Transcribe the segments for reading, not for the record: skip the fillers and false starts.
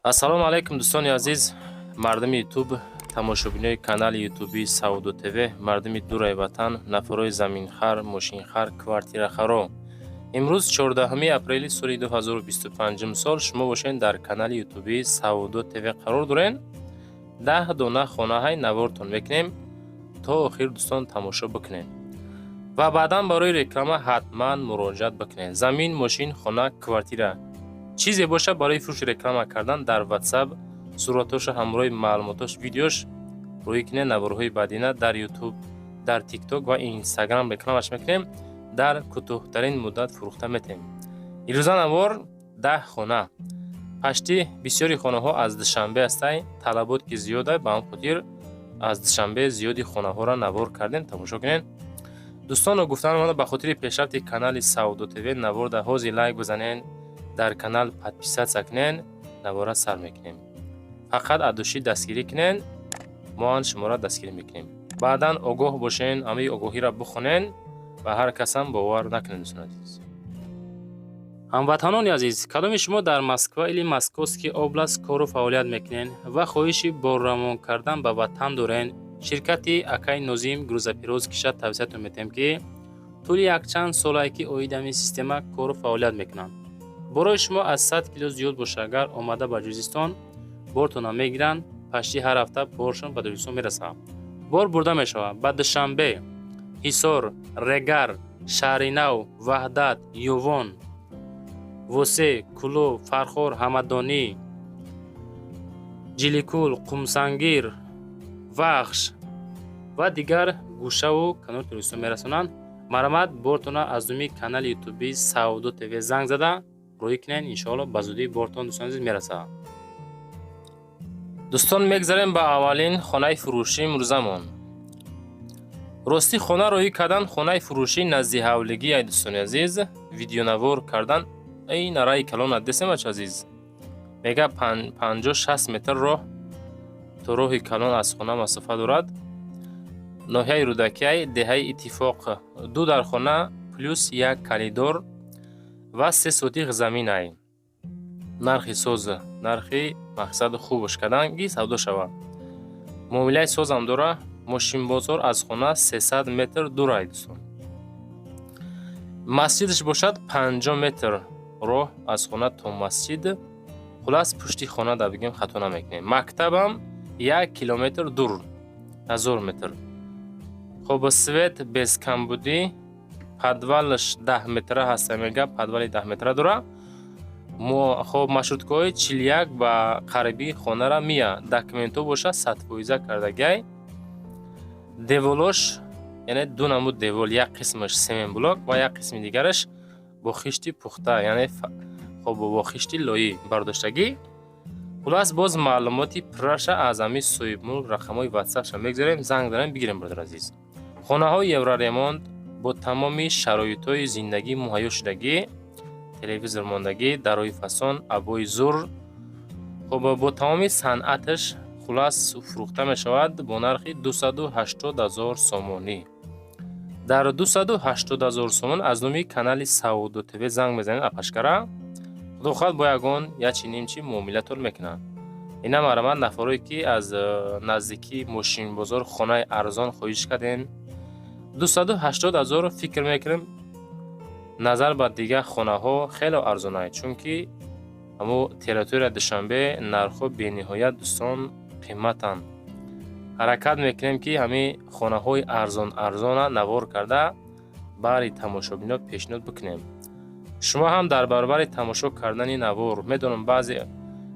Ассалому алайкум, дӯстони азиз, мардуми Ютуб, тамошобинои канали ютуби Савдо ТВ, мардуми дураи ватан, нафарои заминхар, мошинхар, квартирахаро. Имрӯз 14 апрели соли 2025 сол, шумо бошед, дар канали ютуби Савдо ТВ қарор дорен. 10 дона хонаҳай навортон мекунем, то охир, дӯстон, тамошо бикунед ва баъдан барои реклама ҳатман муроҷиат бикунед. Замин, мошин, хона, квартира, чизе бошад барои фурӯши, реклама кардан, дар WhatsApp суратоша ҳамроҳи маълумотош, видеош рӯй кунед. Наворҳои баъдина дар Ютуб, дар Тикток ва Инстаграм рекламаш мекунем, дар кӯтоҳтарин муддат фурӯхта метем. Ирӯза навор 10 хона. Пашти бисёри хонаҳо аз Душанбе ҳастай, талабот ки зиёда, ба ҳам хотир аз Душанбе зиёди хонаҳоро навор кардем, тамошо кунед. Дӯстоно, гуфтан омада, ба хотири пешрафти канали Савдо ТВ навор дар ҳозир лайк бизанен, дар канал подписаться кунен. Навора сар мекунем, фақат от души дастгирӣ кунен, мо ан шуморо дастгирӣ мекунем. Баъдан огоҳ бошен, ҳамаи огоҳиро бихонен ва ҳар касам бовар накунед. Дӯстони азиз, ҳамватанони азиз, кадоми шумо дар Москва или Московский область кору фаъолият мекунен ва хоҳиши борравон кардан ба ватан дорен, ширкати акай Нозим грузоперевозки ша тавсиятон метиҳем, ки тӯли якчанд солае ки оид ҳамин система кору фаъолият мекунанд. Борои шумо аз 100 кило зиёд боша, агар омада ба Ҷузистон бортона мегиранд, пашти ҳар ҳафта боршон ба Тоҷикистон мерасад. Бор бурда мешавад ба Душанбе, Ҳисор, Регар, Шаҳринав, Ваҳдат, Ювон, Восе, Кӯлоб, Фархор, Ҳамадонӣ, Ҷиликул, Қумсангир, Вахш ва дигар гӯшаву канори Тоҷикистон мерасонанд. Марҳамат, бортона аз номи канали ютуби Савдо ТВ занг зада рӯй кунед, иншоалло, ба зудӣ бортон, дӯстони азиз, мерасад. Дӯстон, мегзарем ба аввалин хонаи фурӯшӣ имрӯзамон. Ростӣ, хона роҳӣ кардан, хонаи фурӯшӣ назди ҳавлигӣ ай, дӯстони азиз, видеонавор кардан. Ай нараи калон аддесем, бача азиз, мега 50-60 метр роҳ то роҳи калон аз хона масофа дорад. Ноҳияи Рӯдакиай, деҳаи Иттифоқ, ду дархона плюс як коридор ва 3 сотих заминай. Нархи соз, нархи мақсаду хубш кардан, ки савдо шавад. Муомилаи созам дора. Мошинбозор аз хона 300 метр дурай, дӯстон. Масҷидаш бошад, 50 метр роҳ аз хона то масҷид. Хулас, пушти хона да бигем, хато намекунем. Мактабам 1 километр дур, 1000 метр. Хоб, свет без камбудӣ, подвалаш 10 метра ҳаста, мега, подвали 10 метра дора. Хоб, маршруткаҳои 41 ба қариби хонара мия. Документҳо боша, 100% кардагиай. Деволош, яъне ду намуд девол: як қисмаш семенблок ва як қисми дигараш бо хишти пухта, яъне хоб, бо хишти лоӣ бардоштагӣ. Хулас, боз маълумоти пурраша аз ҳамин соҳибмулк рақамҳои ватсапша мегзорем, занг занем, бигирем. Бародар азиз, хонаҳои евроремонт бо тамоми шароитҳои зиндагӣ муҳайё шудагӣ, телевизор мондагӣ, дарои фасон, обои зур, хоб, бо тамоми санъаташ. Хулас, фурӯхта мешавад бо нархи 280 ҳазор сомонӣ. Дар 280 ҳазор сомон аз номи канали Савдо ТВ занг мезанед, апашкара, худо хоҳад, бо ягон ячи нимчи муомилатон мекунанд. Ина, марҳамат, нафарое ки аз наздикии мошинбозор хонаи арзон хоҳиш кардем, 280 ҳазор, фикр мекунем, назар ба дигар хонаҳо хеле арзонае, чунки ҳамо территория Душанбе нархҳо бениҳоят, дӯстон, қиматанд. Ҳаракат мекунем, ки ҳамин хонаҳои арзон арзона навор карда, баъри тамошобино пешниҳод бикунем. Шумо ҳам дар баробари тамошо кардани навор, медонам, баъзе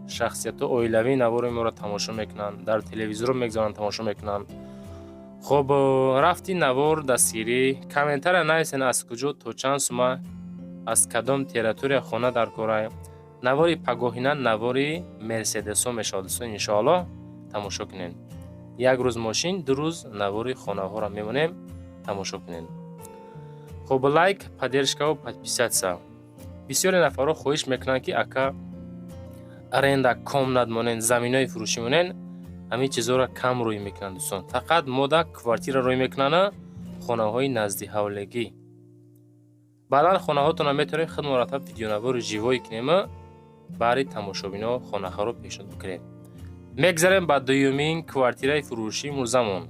шахсиятҳо оилавии навори моро тамошо мекунанд, дар телевизорро мегзоранд, тамошо мекунанд. Хоб, рафти навор дастгирӣ, комментария нависен, аз куҷо, то чанд сума, аз кадом территория хона дар корай. Навори пагоҳина навори мерседесҳо мешавад, дӯстон, иншоаллоҳ, тамошо кунед. Як рӯз мошин, 2 рӯз навори хонаҳоро мемонем, тамошо кунед. Хоб, лайк, поддержкаву подписаться. Бисёре нафарҳо хоҳиш мекунанд, ки ака, аренда комнат монен, заминои фурӯшӣ монен. Ҳамин чизҳоро кам рӯй мекунанд, дӯстон, фақат мода квартира рӯй мекунанд, хонаҳои назди ҳавлегӣ. Баъдан хонаҳотонро метавонем худ мураттаб видеонавори живой кунем. Баъри тамошобино хонаҳоро пешниҳод бикунем. Мегзарем ба дуюмин квартираи фурӯшии мурзамон.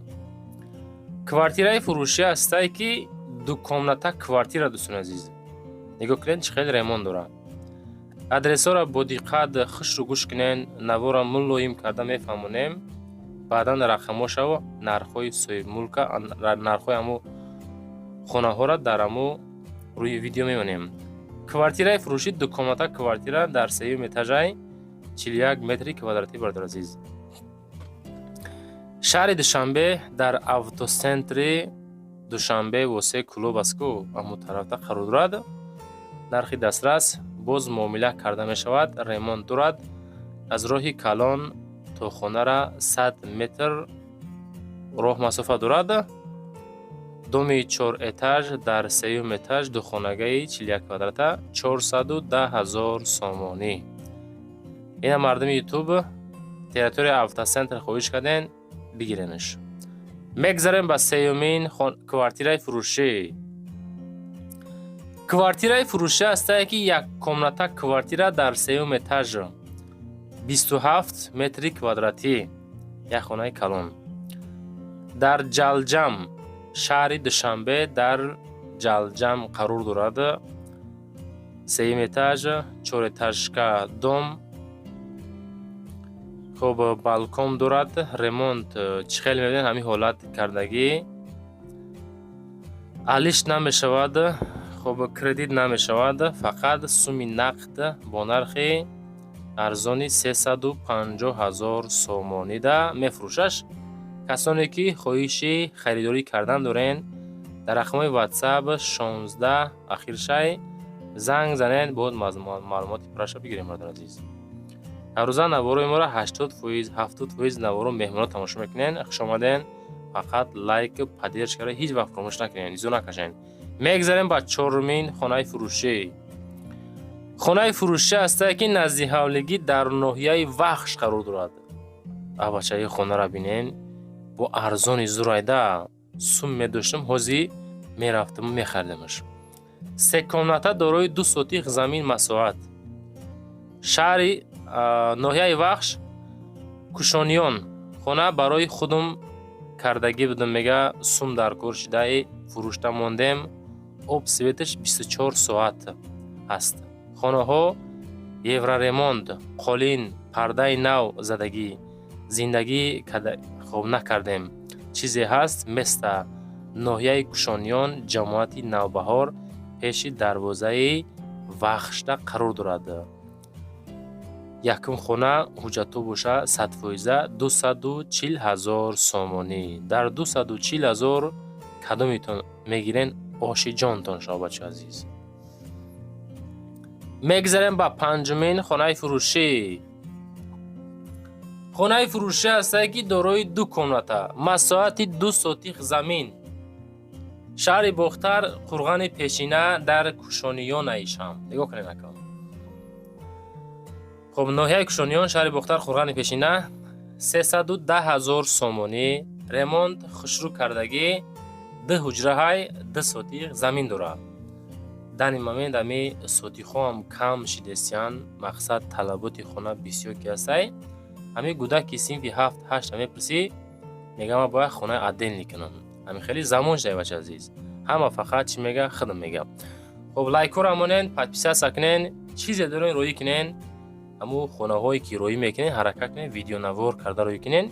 Квартираи фурӯшӣ ҳастае, ки дукомната квартира. Дӯстони азиз, нигоҳ кунед, чӣ хеле ремонт дорад. Адресҳоро бо диққат хушрӯ гӯш кунен, навора мулоим карда мефаҳмонем. Баъдан рақамҳошаво, нархҳои соҳибмулка, нархҳои ҳамун хонаҳоро дар ҳамун рӯи видео мемонем. Квартираи фурӯшӣ, дукомната квартира дар сеюм этажай, 41 метри квадратӣ. Бародар азиз, шаҳри Душанбе, дар Автоцентри Душанбе, восе клуб аст ку, ҳамун тарафта қарор дорад. Нархи дастрас, боз муомила карда мешавад. Ремонт дорад. Аз роҳи калон то хонара 100 метр роҳ масофа дорад. Доми чор этаж, дар сеюм этаж, духонагаи 41 квадрата, 410 ҳазор сомонӣ. Ина мардуми Ютуб, территорияи Автоцентр хоҳиш карден, бигиренаш. Мегзарем ба сеюмин квартираи фурӯшӣ. Квартираи фурӯшӣ ҳастае, ки яккомната квартира дар сеюм этаж, 27 метри квадратӣ, як хонаи калон дар Ҷалҷам, шаҳри Душанбе, дар Ҷалҷам қарор дорад. Сеюм этаж, чорэтажка дом. Хуб, балкон дорад. Ремонт чӣ хеле мебинед, ҳамин ҳолат кардагӣ, алиш намешавад. Хуб, кредит намешавад, фақат суми нақд, бо нархи арзони 350 ҳазор сомонида мефурӯшаш. Касоне ки хоҳиши харидорӣ кардан дорен, дар рақамҳои WhatsApp 16 ахиршай занг занед, боз маълумоти пурраша бигирем. Бародари азиз, ҳаррӯза наворои моро 80%, 70% наворо меҳмонҳо тамошо мекунен. Хушомаден. Фақат лайк, поддержкаро ҳеҷ вақт фаромӯш накунед, изо накашед. Мегзарем ба чорумин хонаи фурӯшӣ. Хонаи фурӯшӣ ҳастае, ки назди ҳавлигӣ, дар ноҳияи Вахш қарор дорад. Абачаи хонаро бинен, бо арзони зурайда. Сум медоштам, ҳозир мерафтаму мехаридамаш. Се комната, дорои 2 сотих замин масоҳат. Шаҳри, ноҳияи Вахш, Кушониён. Хона барои худум кардагӣ будам, мега, сум дар кор шидаи, фурӯшта мондем. Об, светаш 24 соат ҳаст. Хонаҳо евроремонт, қолин, пардаи нав задагӣ. Зиндагӣ хоб накардем, чизе ҳаст места. Ноҳияи Кушониён, ҷамоати Навбаҳор, пеши дарвозаи Вахшда қарор дорад. Якум хона, ҳуҷҷатҳо боша 100%, 240 ҳазор сомонӣ. Дар 240 ҳазор кадомитон мегирен, оши ҷонтон шав, бачаи азиз. Мегзарем ба панҷумин хонаи фурӯшӣ. Хонаи фурӯшӣ ҳастае, ки дорои ду комната, масоҳати 2 сотих замин. Шаҳри Бохтар, Қурғани Пешина, дар Кушониён аишам. Нигоҳ кунед, ака. Хуб, ноҳияи Кушониён, шаҳри Бохтар, Қурғани Пешина, 310 ҳазор сомонӣ. Ремонт хушрӯ кардагӣ, ду ҳуҷраҳай, 2 сотих замин дорад. Данный момент ами сотихҳоам кам шидестиянд. Мақсад, талаботи хона бисёр ки ҳастай. Ҳами гудаки синфи ҳафт, ҳашта мепурсӣ, мега: «Ман бояд хонаи отдельный кунам». Ҳами хеле замон шуда, бача азиз. Ҳама фақат чӣ мега? Худам мега. Хуб, лайкҳоро монен, подписаться кунен, чизе дорен, роӣ кунен. Ҳамун хонаҳое ки роӣ мекунен, ҳаракат кунен, видеонавор карда роӣ кунен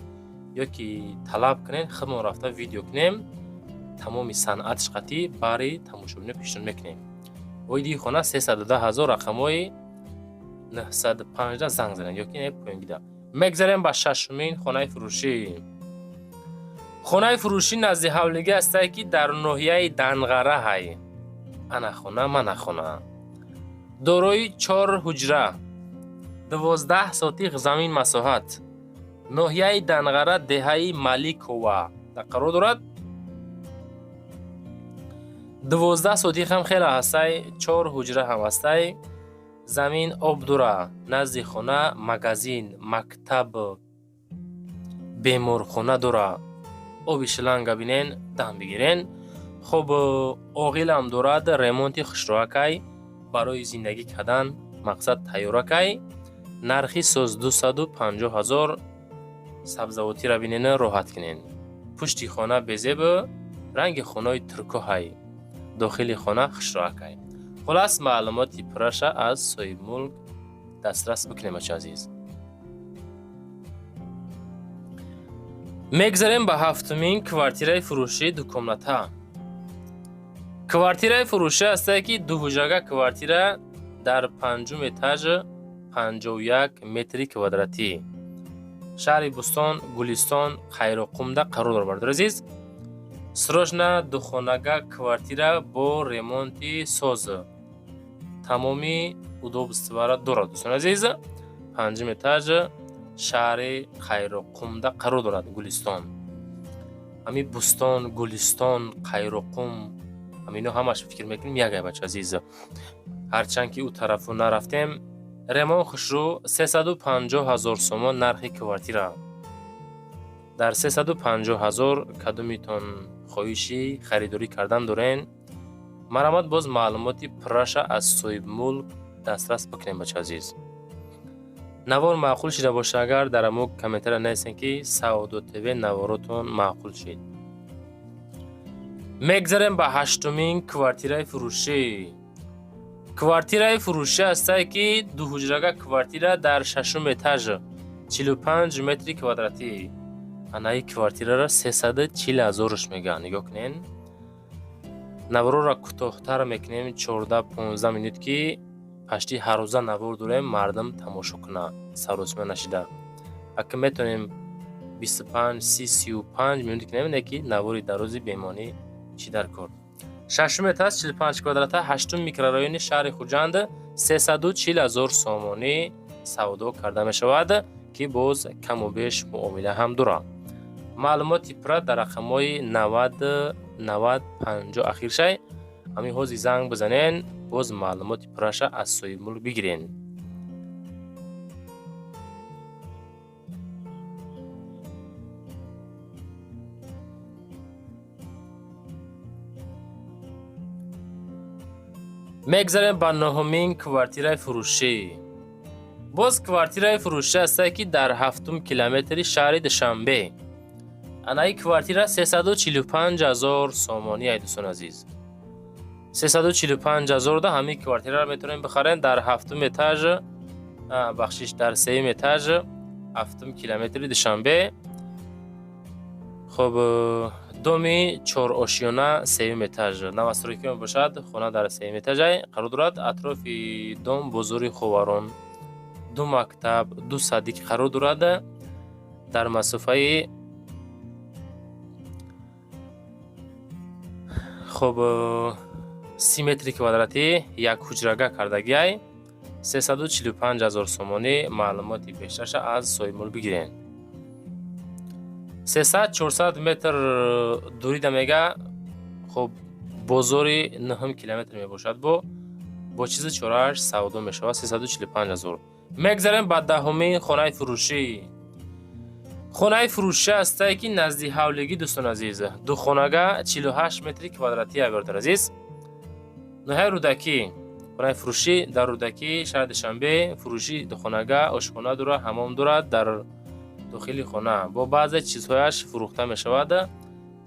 ё ки талаб кунен, худмон рафта видео кунем, тамоми санъатш қатӣ баъри тамошобино пешниҳод мекунем. Оиди хона 310 ҳазор, рақамҳои 915 занг занед ё ки поёнгида. Мегзарем ба шашумин хонаи фурӯшӣ. Хонаи фурӯшӣ назди ҳавлигӣ ҳастае, ки дар ноҳияи Данғара ҳай. Ана хона, мана хона, дорои чор ҳуҷра, 12 сотих замин масоҳат. Ноҳияи Данғара, деҳаи Маликова қарор дорад. 12 сотих ҳам хеле ҳастай, чор ҳуҷра ҳам ҳастай, замин, об дора. Назди хона магазин, мактаб, беморхона дора. Оби шланга бинен, дам бигирен. Хуб, оғилам дорад. Ремонти хушроакай, барои зиндагӣ кардан мақсад тайёракай. Нархи соз 250 ҳазор. Сабзавотиро бинен, роҳат кунен. Пушти хона безеб, ранги хонаи туркоҳай. Дохили хона хушроакай. Хулас, маълумоти пурраша аз соҳибмулк дастрас бикунем, бача азиз. Мегзарем ба ҳафтумин квартираи фурӯшии дукомната. Квартираи фурӯшӣ ҳастае, ки дуҳуҷрага квартира дар панҷум этаж, 51 метри квадратӣ, шаҳри Бӯстон, Гулистон, Қайроққумда қарор дорад. Бародари азиз, срочно духонага квартира бо ремонти соз, тамоми удобствора дорад. Дӯстони азиз, панҷум этаж, шаҳри Қайроққумда қарор дорад, Гулистон. Ҳамин Бӯстон, Гулистон, Қайроққум, ҳамино ҳамаш фикр мекунем як ай, бача азиз, ҳарчанд ки ӯ тарафу нарафтем. Ремонт хушрӯ, 350 ҳазор сомон нархи квартира. Дар 350 ҳазор кадомитон хоҳиши харидорӣ кардан дорен, марҳамат, боз маълумоти пурраша аз соҳибмулк дастрас бикунем. Бача азиз, навор маъқул шида боша агар, дар амо комментария нависем, ки Саодо ТВ наворотон маъқул шид. Мегзарем ба ҳаштумин квартираи фурӯшӣ. Квартираи фурӯшӣ ҳастае, ки дуҳуҷрага квартира дар шашум этаж, 45 метри квадратӣ. Анаи квартираро 340 ҳазорш мегӯянд. Нигоҳ кунен, наворро кӯтоҳтар мекунем, 14-15 минут, ки пашти ҳаррӯза навор дорем, мардум тамошо кунад саросима нашида. Ака метавонем 25, 30, 35 минут кунем, не ки навори дарози бемонӣ чӣ дар кор. Шашум этаж, 45 квадрата, ҳаштум микрорайони шаҳри Хуҷанд, 340 ҳазор сомонӣ савдо карда мешавад, ки боз каму беш муомила ҳам дорад. Маълумоти пурра дар рақамҳои 90 90 50 ахиршай. Ҳамин ҳозир занг бизанен, боз маълумоти пурраша аз соҳибмулк бигирен. Мегзарем ба нуҳумин квартираи фурӯшӣ. Боз квартираи фурӯшӣ ҳастае, ки дар ҳафтум километри шаҳри Душанбе. Анаи квартира 345 ҳазор сомонӣ ай, дӯстони азиз. 345 ҳазорда ҳамин квартираро метавонем бихарем дар ҳафтум этаж, бахшиш, дар сеюм этаж, ҳафтум километри Душанбе. Хоб, доми чорошёна, сеюм этаж, новостройка мебошад. Хона дар сеюм этажай қарор дорад. Атрофи дом бозори Ховарон, ду мактаб, ду садик қарор дорад. Дар масофаи, хоб, 30 метри квадратӣ, як ҳуҷрага кардагиай, 345 ҳазор сомонӣ. Маълумоти бештарша аз соҳибмулк бигирен. 300-400 метр дурида мега, хоб, бозори нӯҳум километр мебошад. Бо чизи чорааш савдо мешавад 345 ҳазор. Мегзарем ба даҳумин хонаи фурӯшӣ. Хонаи фурӯшӣ ҳастае, ки назди ҳавлигӣ, дӯстони азиз, духонага, 48 метри квадратӣ, бародари азиз, ноҳияи Рӯдакӣ. Хонаи фурӯшӣ дар Рӯдакӣ, шаҳри Душанбе, фурӯшӣ, духонага, ошхона дорад, ҳамом дорад. Дар дохили хона бо баъзе чизҳояш фурӯхта мешавад.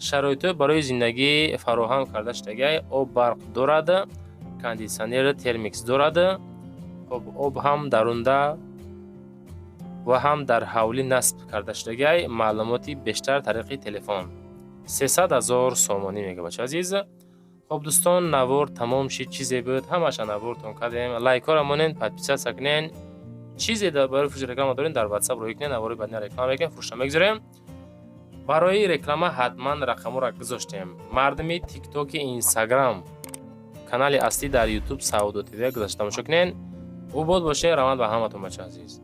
Шароитҳо барои зиндагӣ фароҳам карда шудагиай. Об, барқ дорад, кондитсионер, термикс дорад. Хоб, об ҳам дарунда ва ҳам дар ҳавлӣ насб карда шудагиай. Маълумоти бештар тариқи телефон. 300 ҳазор сомонӣ мега, бача азиз. Хоб, дӯстон, навор тамом шид. Чизе буд, ҳамаша навортон кардем. Лайкҳоро монен, подписаться кунен. Чизе барои фурӯши реклама дорем, дар Ватсап роҳӣ кунед. Навори баъдина реклама мекунем, фурӯшта мегузорем. Барои реклама ҳатман рақамҳоро гузоштем. Мардуми Тиктоки, Инстаграм, канали аслӣ дар Ютуб Саодо ТВ гузашта тамошо кунен. Обод бошед, раҳмат ба ҳаматон, бача азиз.